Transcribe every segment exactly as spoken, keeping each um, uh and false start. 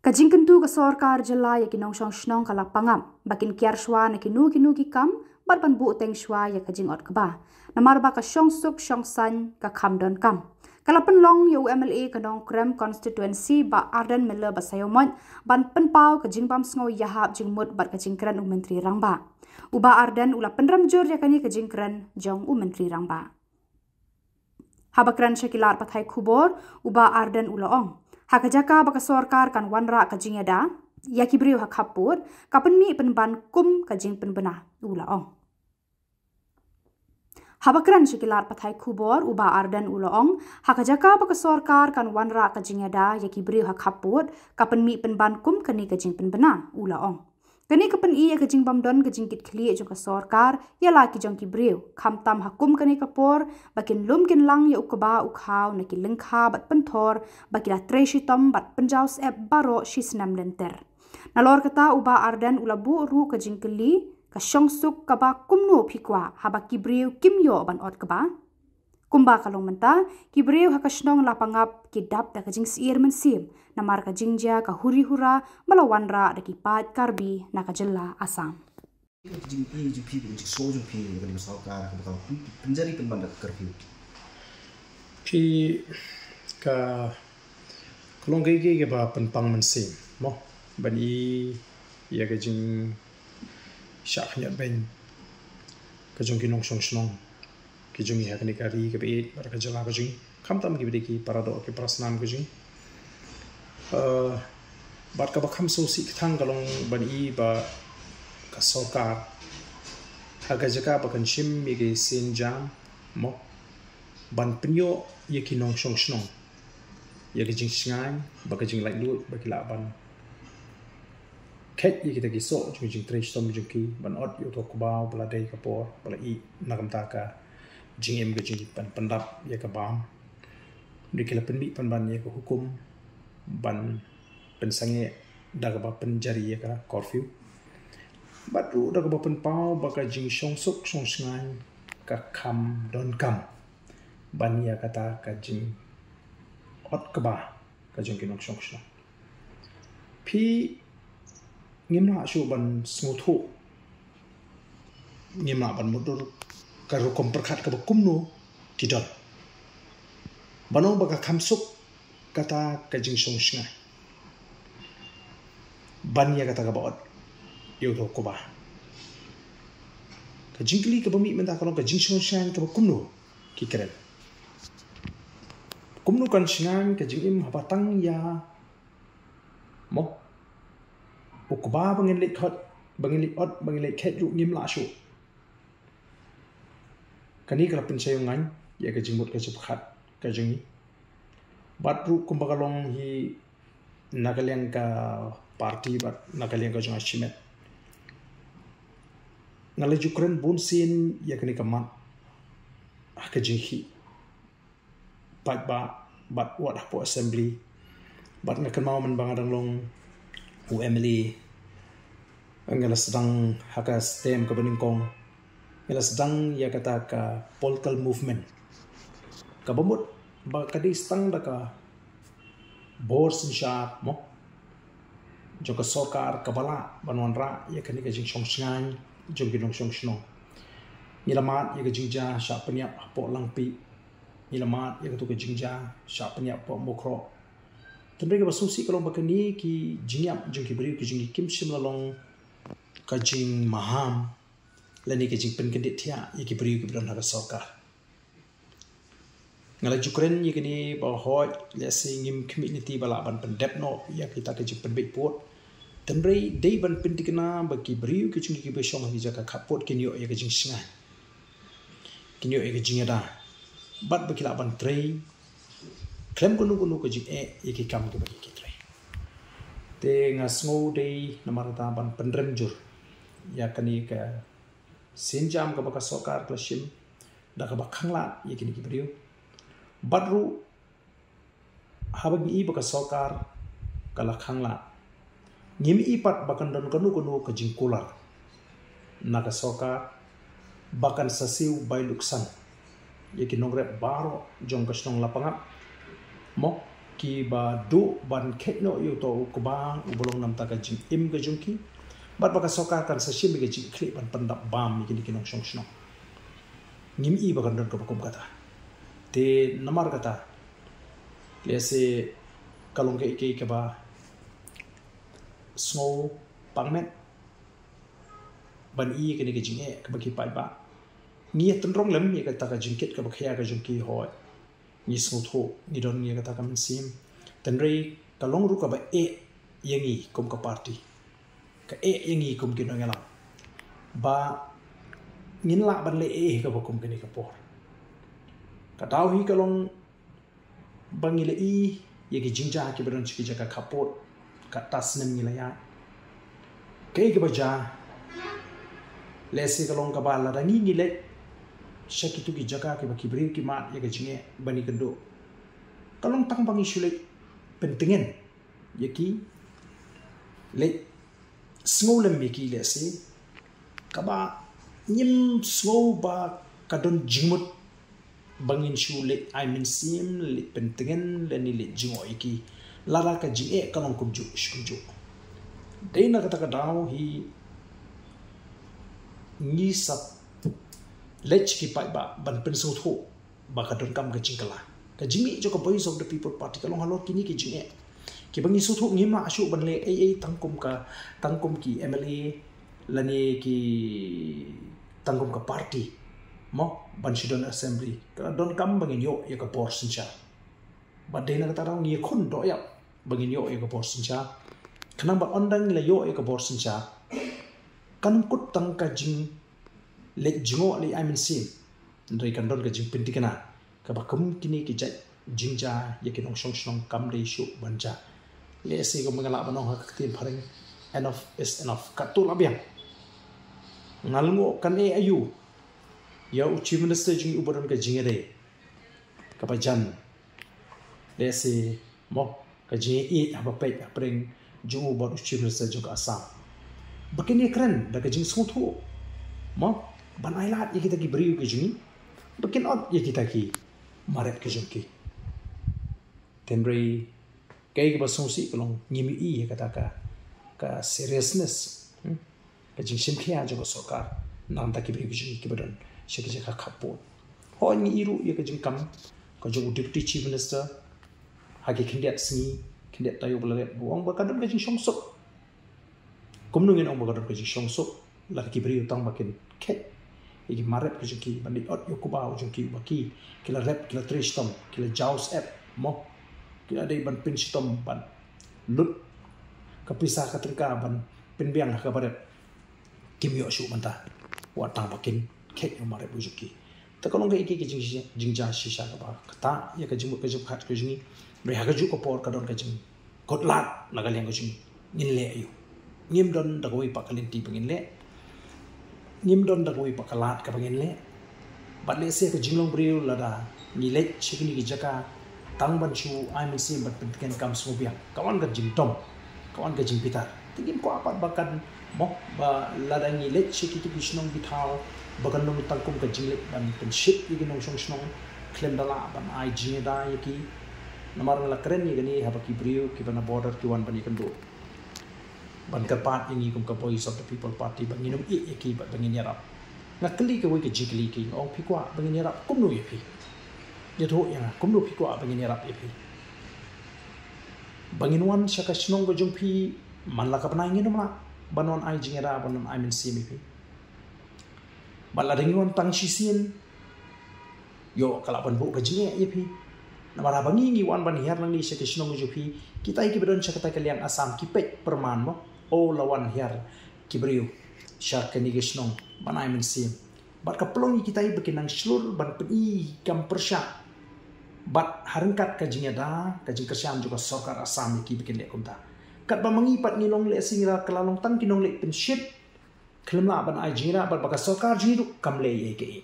Ka jingkyntu ka sorkar jylla ïa ki nongshong shnong ka la pangap ba kin kiar shwa na kino kino ki kam bad ban buhteng shwa ïa ka jingot kba, namar ba ka shongsuk shongsaiñ ka kham donkam. Ka la pynlong ïa u M L A ka Nongkrem constituency, Bah Ardent Miller Basaiawmoit, ban pynpaw ka jingbam sngew ïahap jingmut bad ka jingkren u Myntri Rangbah. U Bah Ardent u la pynrem jur ïa kane ka jingkren jong u Myntri Rangbah. Haba kren sha ki lad pathai khubor, u Bah Ardent u la ong, ha ka jaka ba ka sorkar kan wanrah ka jingïada ïa ki briew ha khappud, ka pynmih pynban kum ka jingpynbna, u la ong. Haba kren sha ki lad pathai khubor, u Bah Ardent u la ong, ha ka jaka ba ka sorkar kan wanrah ka jingïada ïa ki briew ha khappud, ka pynmih pynban kum kane ka jingpynbna, u la ong. Kane ka pyni ïa ka jingbym don ka jingkitkhlieh jong ka sorkar ïa la ki jong ki briew, khamtam ha kum kane ka por ba kin lum kin lang ïa u kba u khaw na ki lyngkha bad pynthor ba ki la trei shitom bad pynjaw syep baroh shisnem lynter. Nalor kata, u Bah Ardent u la buh ruh ka jingkylli, ka shongsuk kaba kumno phi kwah haba ki briew kim ïoh ban ot kba? Kumba ka long mynta, ki briew ha ka shnong Lapangap ki dap da ka jingsyier mynsiem namar ka jingjia ka huri hura ba la wanrah da ki paid Karbi na ka jylla Assam. Ka jingïeit jong phi, ka jingsngew jong phi ïa kane ka sorkar kaba ka la pyn-, pynjari pynban da ka curfew. Phi ka, ka long kaei kaei kaba pynpang mynsiem mo, ban i ïa ka jingshah khñiot beiñ ka jong ki nongshong shnong ki jong ngi ha kane ka ri kaba ïeit bad ka jylla ka jong ngi, khamtam kiba dei ki paradoh ki parasnam ka jong ngi. Eh, bad kaba kham sngewsih kthang ka long ban i ba ka sorkar ha ka jaka ba kan shim ïa ki sienjam mo, ban pynïoh ïa ki nongshong shnong ïa ka jingshngaiñ, ba ka jinglaitluid ba ki lah ban kheit ïa kita ki soh jong ka jingtrei shitom jong ki, ban ot ïa uto u kba ba la dei ka por ba la ih na ka bynta ka jingim ka jong ki, ban pyndap ïa ka bam. Dei ki la pynmih pynban ïa ka hukum ban pynsangeh da kaba pynjari ïa ka curfew. Bad ruh da kaba pynpaw ba ka jingshongsuk shongshngaiñ ka kham donkam ban ïa kata ka jingot kba ka jong ki nongshong shnong. Phi ngim lah shuh ban sngewthuh, ngim lah ban mutdur ka rukom pyrkhat kaba kumno ki don. Ban ong ba ka kham suk kata ka jingshong shngaiñ ban ïa kata kaba ot ïa uto u kba. Ka jingkylli kaba mih mynta ka long ka jingshong shngaiñ kaba kumno ki kren. Kumno kan shngaiñ ka jingim haba tang ïa mo u kba ba ngin leit khot, ba ngin leit ot, ba ngin leit kheit ruh ngim lah shuh. Kane ka la pynshai ïa nga ïa ka jingmut ka jingpyrkhat ka jong ngi. Bad ruh kumba ka long hi na ka liang ka party bad na ka liang ka jong ka shimet, nga la ju kren bun sien ïa kane ka mat ha ka jingkhih paidbah bad wat hapoh assembly. Bad nga kynmaw mynba nga dang long u M L A, nga la sdang ha ka stem kaba nyngkong, nga la sdang ïa kata ka political movement kaba mut ba ka dei tang da ka bor synshar mo jong ka sorkar kaba lah ban wanrah ïa kane ka jingshong shngaiñ jong ki nongshong shnong. Ngi la mad ïa ka jingjia shah pynïap hapoh Langpih, ngi la mad ïa katu ka jingjia shah pynïap hapoh Mukroh. Tang ba kaba sngewsih ka long ba kane ki jingïap jong ki briew ki jong ngi kim shym la long ka jingmaham lane ka jingpynkyndit thiah ïa ki briew kiba don ha ka sorkar. Nga la ju kren ïa kane ba hooid lehse ngim khmih lynti ba lah ban pyndep noh ïa kita ki jingpynbeit pud. Tang ba dei ban pynthikna ba ki briew ki jong ngi kiba shong ha ki jaka khappud kin ïoh ïa ka jingshngaiñ, kin ïoh ïa ka jingïada bad ba ki lah ban trei khlem kano kano ka jingeh ïa ki kam kiba ki trei. Te nga sngew dei namar kata ban pynrem jur ïa kane ka sienjam kaba ka sorkar ka la shim da kaba khanglad ïa kine ki briew. Bad ruh haba ngi i ba ka sorkar ka la khanglad, ngim i pat ba kan don kano kano ka jingkular na ka sorkar ba kan sa siew bai luksan ïa ki nongrep baroh jong ka shnong Lapangap mo, kiba duh ban khet noh ïa uto u kba uba long namar ka jingim ka jong ki. Bad ba ka sorkar kan sa shim ïa ka jingkit ban pyndap bam ïa kine ki nongshong shnong. Ngim i ba kan don kaba kum kata. Te namar kata, lehse ka long kaei kaei kaba sngewpang met ban i ïa kane ka jingeh kaba ki paidbah. Ngi ïa tynrong lem ïa kata ka jingkit kaba khia ka jong ki, hooid. Ngi sngewthuh, ngi don ïa kata ka mynsiem. Hynrei ka long ruh kaba eh ïa ngi kum ka party, ka eh ïa ngi kum ki nongïalam, ba ngin lah ban leh ei ei kaba kum kane ka por. Ka daw hi ka long ba ngi la i ïa ki jingjia kiba don sha ki jaka khappud. Kata snem ngi la ïaid. Kaei kaba jia, lehse ka long kaba lada ngi ngi leit sha kito ki jaka kiba ki briew ki mad ïa ka jingeh ban ïakynduh, ka long tang ba ngi shu leit pyntngen ïa ki, leit sngew lem ïa ki, lehse kaba ngim sngew ba ka don jingmut ba ngin shu leit ai mynsiem, leit pyntngen lane leit jngoh ïa ki, lada ka jingeh ka long kumjuh shi kumjuh. Dei na kata ka daw hi ngi sa leit sha ki paidbah ban pynsngewthuh ba ka donkam ka jingkylla. Ka jingmih jong ka Voice of the People Party ka long halor kine ki jingeh kiba ngi sngewthuh ngim lah shuh ban leh ei ei tang kum ka, tang kum ki MLA lane ki, tang kum ka party, mo, ban shu don assembly. Ka donkam ba ngin ïoh ïa ka bor synshar. Bad dei na kata ka daw ngi ïakhun doh ïap ba ngin ïoh ïa ka bor synshar. Khnang ba ynda ngi la ïoh ïa ka bor synshar, kan ym kut tang ka jingleit jngoh leit ai mynsiem, hynrei kan don ka jingpynthikna kaba kum kine ki jait jingjia ïa ki nongshong shnong kam dei shuh ban jia. Lehse kumba nga lah ban ong ha ka ktien phareng, enough is enough. Katto la biang. Nga la nguh kan eh aïu ïa u Chief Minister jong ngi uba don ka jingïadei kaba jan, lehse, mo, ka jingïaieit haba peit hapdeng jong u bad u Chief Minister jong ka Assam, ba kin ïakren da ka jingsngewthuh, mo, ban ailad ïa kita ki briew ki jong ngi, ba kin ot ïa kita ki marep ki jong ki. Hynrei kaei kaba sngewsih ka long ngim i ïa kata ka, ka seriousness, hmm? Ka jingshim khia jong ka sorkar na ka bynta ki briew ki jong ngi kiba don sha ki jaka khappud. Hooid, ngi i ruh ïa ka jingkam ka jong u Deputy Chief Minister ha ki khyndiat sngi, khyndiat taïew ba la dep, ba u ong ba ka don ka jingshong suk. Kumno ngin ong ba ka don ka jingshong suk lada ki briew tang ba kin khet ïa ki marep ki jong ki, ban leit ot ïa u kba u jong ki uba ki, ki la rep, ki la trei shitom, ki la jaw syep, mo, ki la dei ban pynshitom, ban lut ka pisa ka tyngka ban pynbiang ha kaba rep. Kim ïoh shuh mynta wat tang ba kin khet ïa u marep u jong ki. Te ka long kaei kaei ka jing, jingjia shisha kaba ktah ïa ka jingmut ka jingpyrkhat ka jong ngi. Hynrei ha kajuh ka por ka don ka jingkut lad na ka liang ka jong ngi, ngin leh aïu? Ngim don da kawei pat ka lynti ba ngin leh, ngim don da kawei pat ka lad kaba ngin leh. Bad lehse ka jinglong briew lada ngi leit sha kine ki jaka tang ban shu ai mynsiem ban pyntngen kam sngewbiang, ka wan ka jingdom, ka wan ka jingbitar. Te ngim kwah pat ba kan, mo, ba lada ngi leit sha kito ki shnong ki thaw ba kan long tang kum ka jingleit ban pynshit ïa ki nongshong shnong khlem da lah ban ai jingïada ïa ki. Namar nga la kren ïa kane haba ki briew kiba na border ki wan ban ïakynduh, ban kyrpad ïa ngi kum ka Voice of the People Party ba ngin ym ïeh ïa ki bad ba ngin ïarap. Nga kylli kawei ka jingkylli, ki ong, phi kwah ba ngin ïarap kumno ïa phi? Ïathuh ïa nga kumno phi kwah ba ngin ïarap ïa phi. Ba ngin wan sha ka shnong ka jong phi man la ka bnai, ngin ym lah ban wan ai jingïada, ban wan ai mynsiem ïa phi. Bad lada ngi wan tang shisien, ïoh ka lah ban buh ka jingeh ïa phi. Namar haba ngi ngi wan ban hiar nangne sha ki shnong jong phi, kitai kiba don sha katai ka liang Assam ki peit pyrman, mo, o, la wan hiar ki briew sha kane ka shnong ban ai mynsiem. Bad ka pynlong ïa kitai ba ki nang shlur ban pyni kam pyrshah bad ha ryngkat ka jingïada, ka jingkyrshan jong ka sorkar Assam ïa ki ba kin leh kumta. Katba ma ngi pat ngi long, lehse ngi la kylla long tang ki nongleit pynshit, khlem lah ban ai jingïada, bad ba ka sorkar jong ngi ruh kam leh ei ei.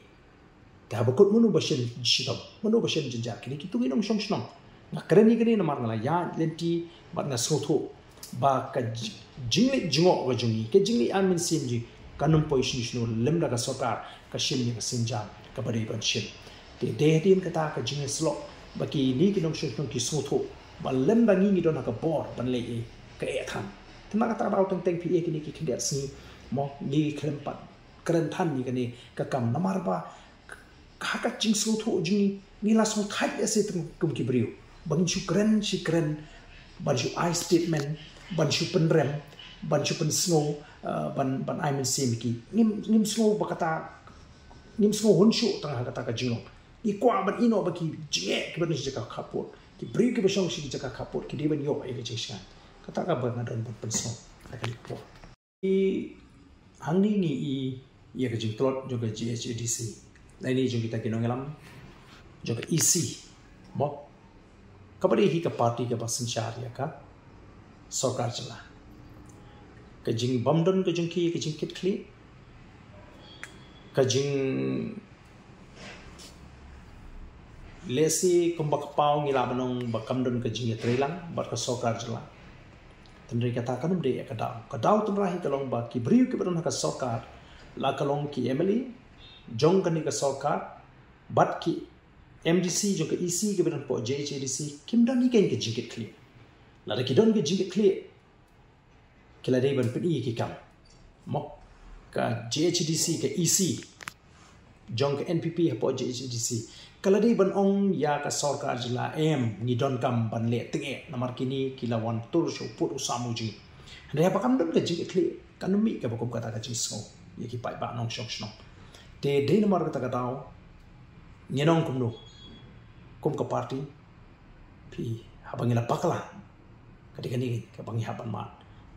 Te haba kut, mano ba shem shitom, mano ba shem jynjar? Kine kito ki nongshong shnong. Nga kren ïa kane namar nga la ïaid lynti bad nga sngewthuh ba ka ji-, jingleit jngoh ka jong ngi, ka jingleit ai mynsiem jong ngi, kan ym poi shano shano lymda ka sorkar ka shim ïa ka sienjam kaba dei ban shim. Te dei hadien kata ka jingïasyllok ba kine ki nongshong shnong ki sngewthuh Ba lem ba ngi ngi don ha ka bor ban leh ïa ka eh than. Te na kata ka daw teng teng phi ïa kine ki khyndiat sngi mo ngi khlem pat kren than ïa kane ka kam namar ba ha ka jingsngewthuh jong ngi ngi la sngewthuh ïa se teng kum ki briew ba ngin shu kren shi kren ban shu ai statement ban shu pynrem ban shu pynsngew uh, ban ban ai mynsiem ki ngim ngim sngew ba kata ngim sngew hun shu tang ha kata ka jinglong. Ngi kwah ban ïehnoh ba ki jingeh kiba don shi jaka khappud ki briew kiba shong shi jaka khappud ki dei ban ïoh ïa ka jingshngaiñ. Kata kaba nga don ban pynsngew ha kane ka por. Hangne ngi ïohi ïa ka jingtlot jong ka G H A D C lane jong kita ki nongïalam jong ka E C mo kaba dei hi ka party kaba synshar ïa ka sorkar jylla. Ka jingbymdon ka jong ki ïa ka jingkitkhlieh ka jing lehse kumba ka paw ngi lah ban ong ba kam don ka jingïatreilang bad ka sorkar jylla. Tynrai kata kam dei ïa ka daw ka daw tynrai hi ka long ba ki briew kiba don ha ka sorkar la ka long ki M L A jong kane ka sorkar bad ki M D C jong ka E C kiba don hapoh J H A D C kim don ïa ka jingkitkhlieh. Lada ki don ka jingkitkhlieh ki la dei ban pyni ki kam mo ka J H A D C ka E C jong ka N P P hapoh J H A D C ka la dei ban ong ïa ka sorkar jylla em ngi donkam ban leh teng eh namar kine ki la wan tur sha u pud u sam u jong ngi. Hynrei haba kam don ka jingkitkhlieh kam mih kaba kum kata ka jingsngew ïa ki paidbah nongshong shnong. Te dei namar kata ka daw ngi nong kumno kum ka party phi haba ngi la bakla ka dei kane kaba ngi hap ban mad.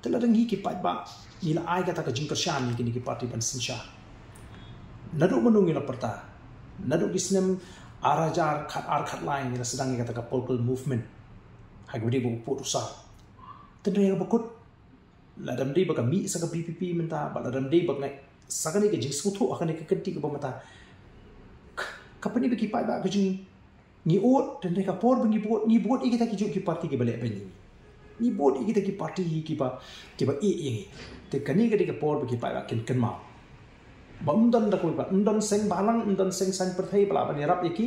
Te lada ngi ki paidbah ngi la ai kata ka jingkyrshan ïa kine ki party ban synshar. Naduh mynno ngi la pyrta naduh ki snem ar hajar khat ar khat lai ngi la sdang ïa kata ka political movement ha kaba dei ba u pud u sam. Tynrai kaba kut lada ym dei ba ka mih sa ka V P P mynta bad lada ym dei ba ngai sa kane ka jingsngewthuh ha kane ka kynti kaba mynta ka pyni ba ki paidbah ka jing ngi ud tynrai ka por ba ngi bud ngi bud ïa kita ki juh ki party kiba leh beiñ ïa ngi. Ngi bud ïa kita ki party kiba kiba ïeh ïa ngi. Te kane ka dei ka por ba ki paidbah kin kynmaw ba ym don da kawei pat ym don seng bhalang ym don seng saiñ pyrthei ba lah ban ïarap ïa ki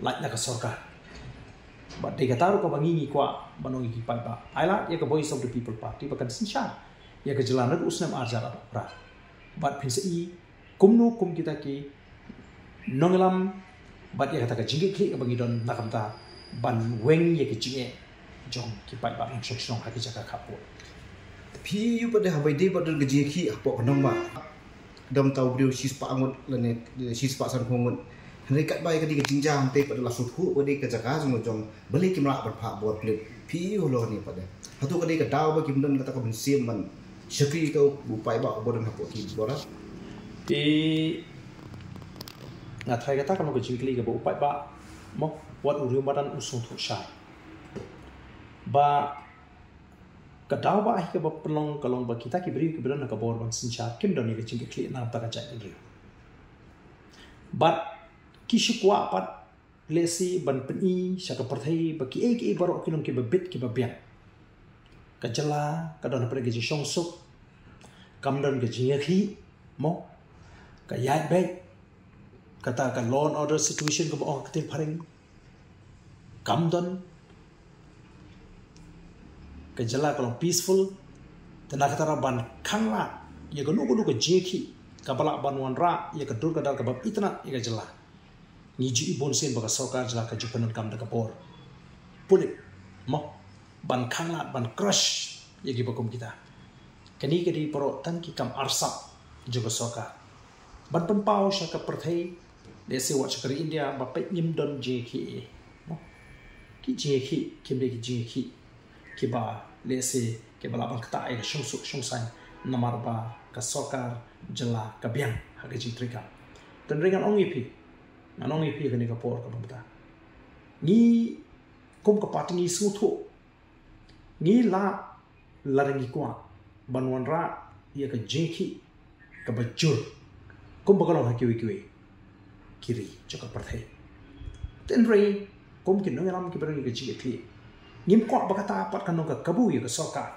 lait na ka sorkar. Bad dei kata ruh kaba ngi ngi kwah ban ong ïa ki paidbah ai lad ïa ka Voice of the People Party ba kan synshar ïa ka jylla naduh u snem ar hajar arphew phra. Bad phin sa i kumno kum kita ki nongïalam bad ïa kata ka jingkitkhlieh kaba ngi don na ka bynta ban weng ïa ka jingeh jong ki paidbah nongshong shnong ha ki jaka khappud. Phi ïohi pat de haba ïadei bad ka jingkitkhlieh hapoh ka nongbah. Dam tau briew shispah ngut lane shispah sanphew ngut. Hynrei katba ïa ka dei ka jingjia hangtei pat de la sngewthuh ba dei ka jaka jong jong balei kim lah ban phah bor plit. Phi ïohi halor kane pat de hato ka dei ka daw ba kim don kata ka mynsiem ban shakri ïa u paidbah uba don hapoh ki bor. Te nga tharai kata ka long ka jingkylli kaba u paidbah mo wat u riew madan u sngewthuh shai. Ba ka daw ba hi kaba pynlong ka long ba kita ki briew kiba don ha ka bor ban synshar kim don ïa ka jingkitkhlieh na ka bynta ka jaitbynriew. Bad ki shu kwah pat lehse ban pyni sha ka pyrthei ba kiei kiei baroh ki long kiba bit kiba biang. Ka jylla ka don hapdeng ka jingshongsuk kam don ka jingïakhih mo ka ïaid beit kata ka law and order situation kaba ong ha ka ktien phareng. Kam don ka jylla ka long peaceful. Te na kata ruh ban khanglad ïa kano kano ka jingïakhih kaba lah ban wanrah ïa ka dur ka dar kaba itynnad ïa ka jylla. Ngi ju i bunsien ba ka sorkar jylla ka ju pyndonkam da ka bor pulit mo ban khanglad ban crush ïa kiba kum kita. Kane ka dei baroh tang ki kam arsap jong ka sorkar ban pynpaw sha ka pyrthei. Lehse wat sha ka ri India ba peit ngim don jingïakhih mo ki jingïakhih kim dei ki jingïakhih kiba lehse kiba lah ban ktah ïa ka shongsuk shongsaiñ namar ba ka sorkar jylla ka biang ha ka jingtrei kam. Tynrai ngan ong ïa phi ngan ong ïa phi kane ka por kaba mynta ngi kum ka party ngi sngewthuh ngi lah lada ngi kwah ban wanrah ïa ka jingïakhih kaba jur kumba ka long ha kiwei kiwei ki ri jong ka pyrthei. Tynrai kum ki nongïalam kiba don ïa ka jingïakhih ngim kwah ba kata pat kan long ka kabu ïa ka sorkar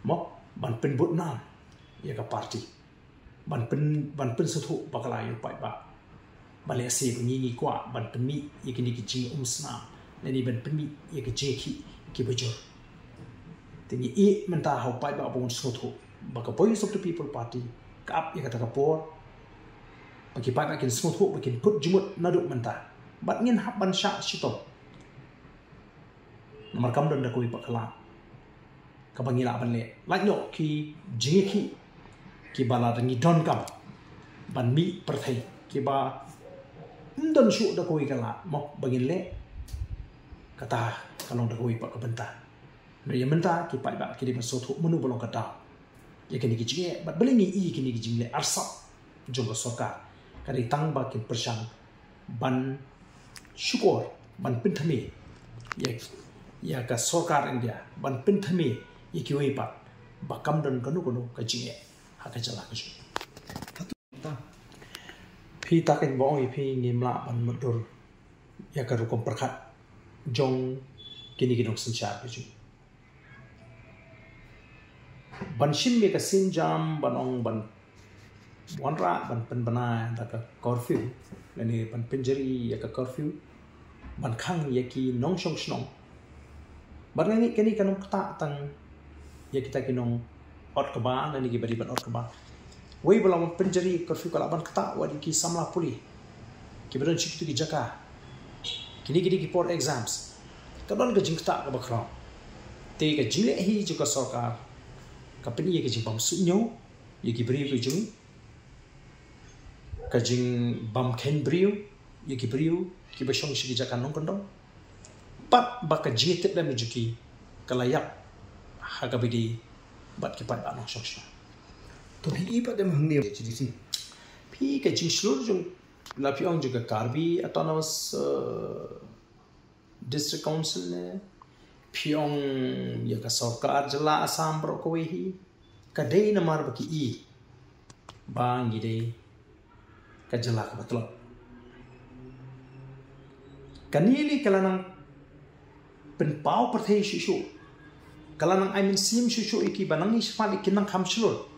mo ban pynbud nam ïa ka party ban pyn ban pynsngewthuh bakla ïa u paidbah. Ba lehse ba ngi ngi kwah ban pynmih ïa kine ki jingumsnam Lane ban pynmih ïa ka jingïakhih kiba jur. Te ngi ïeh mynta ha u paidbah ba un sngewthuh ba ka Voice of the People Party ka ap ïa kata ka por ba ki paidbah kin sngewthuh, ba kin kut jingmut naduh mynta. Bad ngin hap ban shah shitom. Namar kam don da kawei pat ka lad kaba ngi lah ban leh. Lait noh ki jingïakhih kiba lada ngi donkam ban mih pyrthei, kiba ym don shuh da kawei ka lad mo ba ngin leh kata, ka long da kawei pat ka bynta. Hynrei ïa mynta ki paidbah ki dei ban sngewthuh mano ba long ka daw ïa kine ki jingeh, bad balei ngi ïoh kine ki jingleh arsap jong ka sorkar. Ka dei tang ba kin pyrshang ban shukor, ban pynthame ïa, ïa ka sorkar India, ban pynthame ïa kiwei pat ba kam don kano kano ka jingeh ha ka jylla ka jong. Phi, ta kane ba ong ïa phi, ngim lah ban mutdur ïa ka rukom pyrkhat jong kine ki nongsynshar ka jong. Ban shim ïa ka sienjam ban ong ban wanrah ban pynbna da ka curfew, lane ban pynjari ïa ka curfew ban khang ïa ki nongshong shnong. Bad nga ngeit kane kan ym ktah tang ïa kita ki nong ot kba lane kiba dei ban ot kba. Wei ba la wan pynjari curfew ka lah ban ktah wat ïa ki samla pule kiba don sha kito ki jaka. Kine ki dei ki por exams. Ka don ka jingktah kaba khraw. Te ka jingleh hi jong ka sorkar ka pyni ïa ka jingbym suidñiew ïa ki briew ki jong, ka jingbym kheiñ briew ïa ki briew kiba shong sha ki jaka nongkyndong. Bad ba ka jingïatiplem jong ki ka la ïap ha kaba ïadei bad ki paidbah nongshong shnong. To phi i pat dem hangne H D C. Phi, ka jingshlur jong, la phi ong jong ka Karbi Autonomous, eh, District Council ne phi ong ïa ka sorkar jylla Assam baroh kawei hi, ka dei namar ba ki i ba ngi dei ka jylla kaba tlot. Kane lei ka la nang pynpaw pyrthei shuh shuh, ka la nang ai mynsiem shuh shuh ïa ki ba nang ïa shaphang ïa ki nang kham shlur.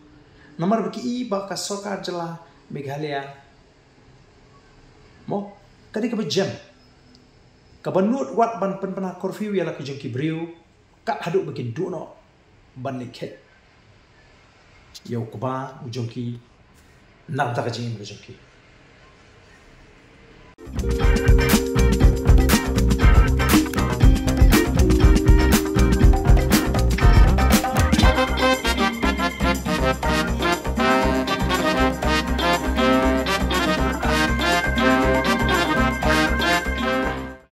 Namar ba ki i ba ka sorkar jylla Meghalaya mo ka dei kaba jem, kaba nud wat ban pynbna curfew ïa la ki jong ki briew kat haduh ba kin duh noh ban leit khet ïa u kba u jong ki na ka bynta ka jingim ka jong ki.